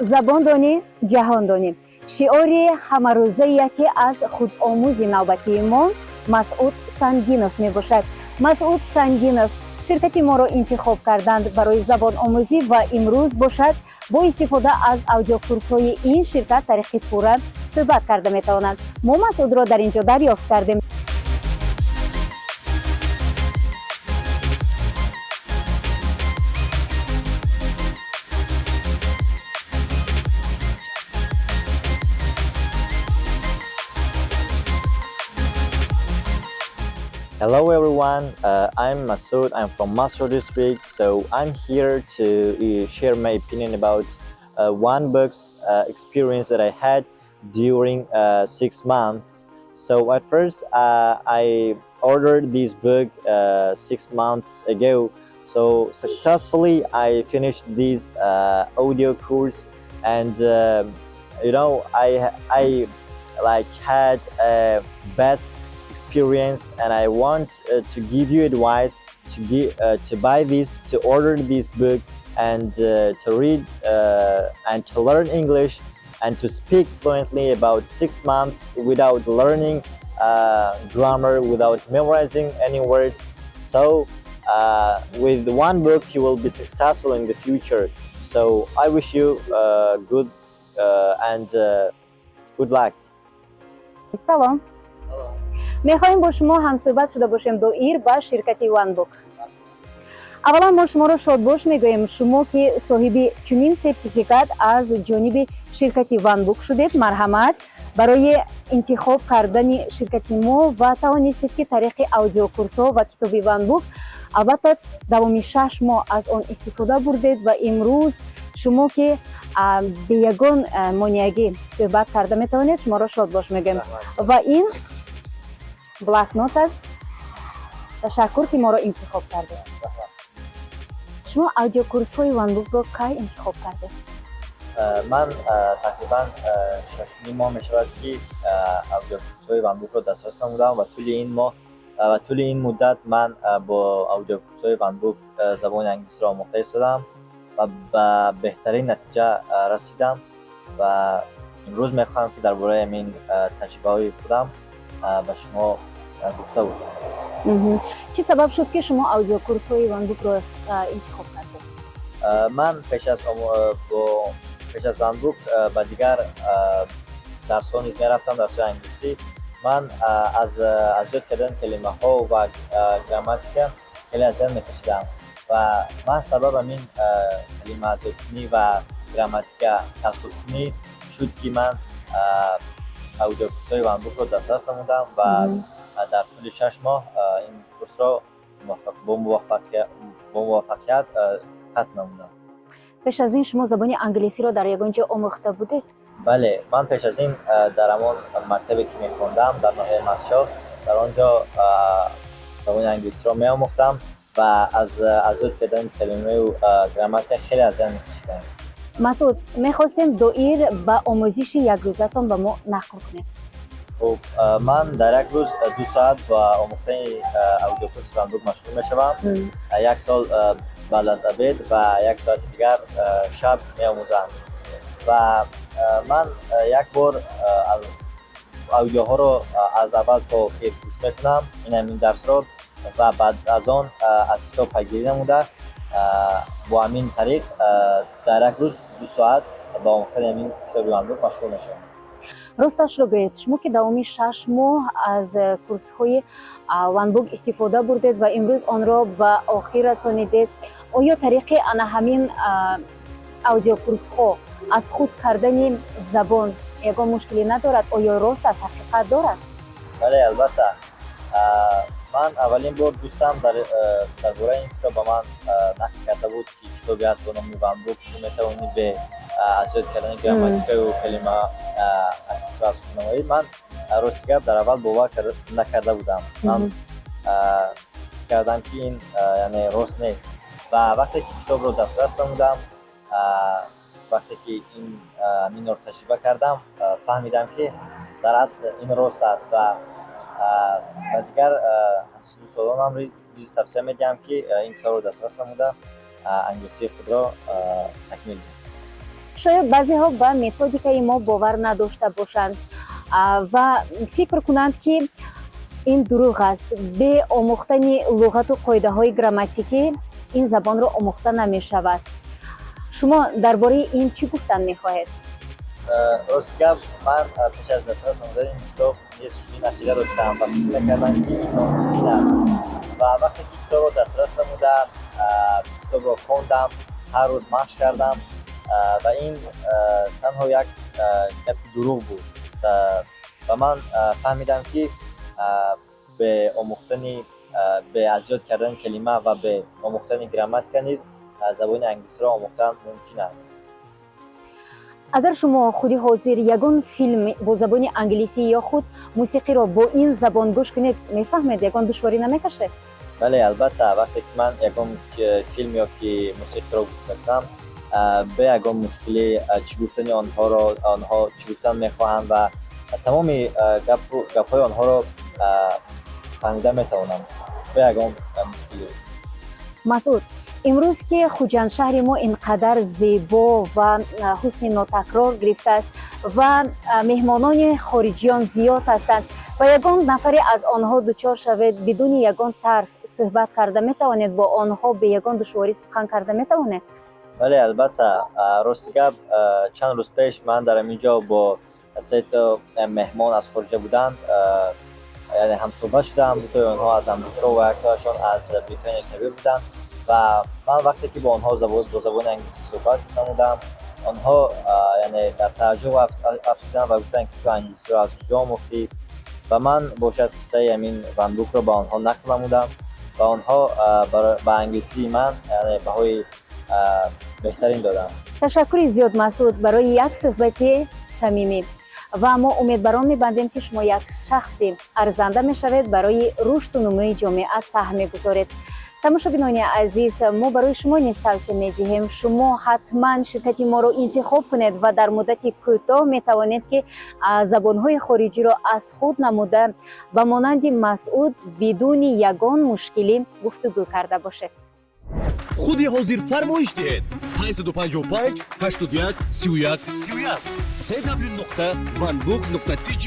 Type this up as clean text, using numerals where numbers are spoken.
Забондонӣ, ҷаҳондонӣ — шиори ҳамарӯзаи яке аз худомӯзи навбатии мо Масъуд Сангинов мебошад. Масъуд Сангинов ширкати моро интихоб карданд барои забономӯзӣ ва имрӯз бошад, бо истифода аз аудиокурсҳои ин ширкат тариқи пурра суҳбат карда метавонанд. Мо Масъудро дар ин ҷо дарёфт кардем. Hello everyone, I'm Masoud. I'm from Mastshah district. So I'm here to share my opinion about OneBook's experience that I had during 6 months. So at first, I ordered this book 6 months ago. So successfully, I finished this audio course, and I like had a best experience, and I want to give you advice to buy this, to order this book and to read and to learn English and to speak fluently about 6 months without learning grammar, without memorizing any words. So with one book you will be successful in the future. So I wish you good and good luck. Салом, мехоҳем бо шумо ҳамсӯҳбат шуда бошем доир ба ширкати OneBook. Аввалан, мо шуморо шодбош мегӯем, шумо ки соҳиби чунин сертификат аз ҷониби ширкати OneBook шудед. Марҳамат, барои интихоб кардани ширкати мо ва тавонистед, ки тариқи аудиокурсҳо ва китоби OneBook, албатта, давоми 6 моҳ аз он истифода бурдед ва имрӯз шумо ки бе ягон монеагӣ суҳбат карда метавонед, шуморо шодбош мегӯем. Ва ин блокнот аст. Ташаккур, ки моро интихоб кардед. Шумо аудиокурсҳои OneBook-ро кай интихоб кардед? Ман тақрибан 6.5 моҳ мешавад, ки аудиокурсҳои OneBook-ро дастрас намудам ва тӯли ин моҳ ва тӯли ин муддат ман бо аудиокурсҳои OneBook забони англисиро омӯхта истодам ва ба беҳтарин натиҷа расидам ва имрӯз мехоҳам, ки дар бораи ҳамин таҷрибаҳои худам ба шумо гуфта бошам. Чӣ сабаб шуд, ки шумо аудиокурсҳои OneBook-ро интихоб кардед? Ман пеш аз OneBook ба дигар дарсҳо низ мерафтам, дарсҳои англисӣ. Ман аз ёд кардани калимаҳо ва грамматика хеле азият мекашидам ва маҳз сабаб ҳамин калимаазёдкунӣ ва грамматика азхудкунӣ шуд, ки ман аудиокурсҳои OneBook-ро дастрас намудам ва дар тӯли 6 моҳ ин курсро бо муваффақият хатм намудам. Пеш аз ин шумо забони англисиро дар ягон ҷо омӯхта будед? Бале, ман пеш аз ин дар ҳамон мактабе, ки мехондам дар ноҳияи Мастчоҳ, дар он ҷо забони англисиро меомӯхтам ва аз ёд кардани калимаю грамматика хеле азият мекашидам. Масъуд, мехостем доир ба омӯзиши якрӯзатон ба мо нақл кунед. Хуб, ман дар як рӯз 2 соат ба омӯхтани аудиокурси OneBook машғул мешавам. Як сол баъд аз обед ва як соати дигар шаб меомӯзам ва ман як бор аудиоҳоро аз аввал то охир гӯш мекунам, ин ҳамин дарсро, ва баъд аз он аз китоб пайгирӣ намуда, бо ҳамин тариқ дар як рӯз 2 соат ба омӯхтани ҳамин китоби OneBook машғул мешавам. Росташро гӯед, шумо ки давоми 6 моҳ аз курсҳои OneBook истифода бурдед ва имрӯз онро ба охир расонидед, оё тариқи ана ҳамин аудиокурсҳо аз худ кардани забон ягон мушкилӣ надорад? Оё рост аст, ҳақиқат дорад? Бале, албатта. Ман аввалин бор дӯстам дар бораи ин китоб ба ман нақл карда буд, ки китобе аст бо номи OneBook, ту метавонӣ бе аз ёд кардани грамматикаю калима англисиро аз худ намоӣ. Ман, рости гап, дар аввал бовар накарда будам. Ман фикр кардам, ки ин яъне рост нест, ва вақте ки китобро дастрас намудам, вақте ки инро таҷриба кардам, фаҳмидам, ки дар асл ин рост аст ва ба дигар ҳамсинну низ тавсия медиҳам, ки ин китобро дастрас намуда, англисии худро такмил диҳанд. Шояд баъзеҳо ба методикаи мо бовар надошта бошанд ва фикр кунанд, ки ин дурӯғ аст, бе омӯхтани луғату қоидаҳои грамматикӣ ин забонро омӯхта намешавад. Шумо дар бораи ин чӣ гуфтан мехоҳед? Рост гап, ман пеш аз дастрас намудани ин китоб низ чунин ақида доштам ва фикр мекардам, ки ин номумкин аст. Ва вақте ки китобро дастрас намудам, китобро хондам, ҳар рӯз машқ кардам ва ин танҳо як гапи дурӯғ буд ва ман фаҳмидам, ки бе омӯхтани, бе аз ёд кардани калима ва бе омӯхтани грамматика низ забони англисиро омӯхтан мумкин аст. Агар шумо худи ҳозир ягон филм бо забони англисӣ ё худ мусиқиро бо ин забон гӯш кунед, мефаҳмед, ягон душворӣ намекашед? Бале, албатта, вақте ки ман ягон филм ё ки мусиқиро гӯш мекунам, бе ягон мушкилӣ чӣ гуфтани онҳоро, онҳо чӣ гуфтан мехоҳанд ва тамоми гапҳои онҳоро фаҳмида метавонам бе ягон мушкилӣ. Масъуд, имрӯз ки Хуҷанд шаҳри мо ин қадар зебо ва ҳусни нотакрор гирифтааст ва меҳмонони хориҷиён зиёд ҳастанд, ва ягон нафаре аз онҳо дучор шавед, бидуни ягон тарс суҳбат карда метавонед бо онҳо, бе ягон душворӣ сухан карда метавонед? Бале, албатта. Рости гап, чанд рӯз пеш ман дар ҳамин ҷо бо сето меҳмон аз хориҷа буданд, яъне ҳамсӯҳбат шудам. Дутои онҳо аз Амрико ва яктоашон аз Британияи Кабир буданд ва ман вақте ки бо онҳо бо забони англисӣ суҳбат намудам, онҳо яъне дар тааҷҷуб афтиданд ва гуфтанд, ки ту англисиро аз куҷо омӯхтӣ? Ва ман бошад қиссаи ҳамин OneBook-ро ба онҳо нақл намудам ва онҳо ба англисии ман яъне баҳои беҳтарин доданд. Ташаккури зиёд, Масъуд, барои як суҳбати самимӣ ва мо умедбарон мебандем, ки шумо як шахси арзанда мешавед, барои рушду нумӯи ҷомеа саҳм мегузоред. Тамошобинони азиз, мо барои шумо низ тавсия медиҳем: шумо ҳатман ширкати моро интихоб кунед ва дар муддати кӯтоҳ метавонед, ки забонҳои хориҷиро аз худ намуда, ба монанди Масъуд бидуни ягон мушкилӣ гуфтугӯ карда бошед. Худи ҳозир фармоиш диҳед: 555 81 31 31, cw.onebook.tj.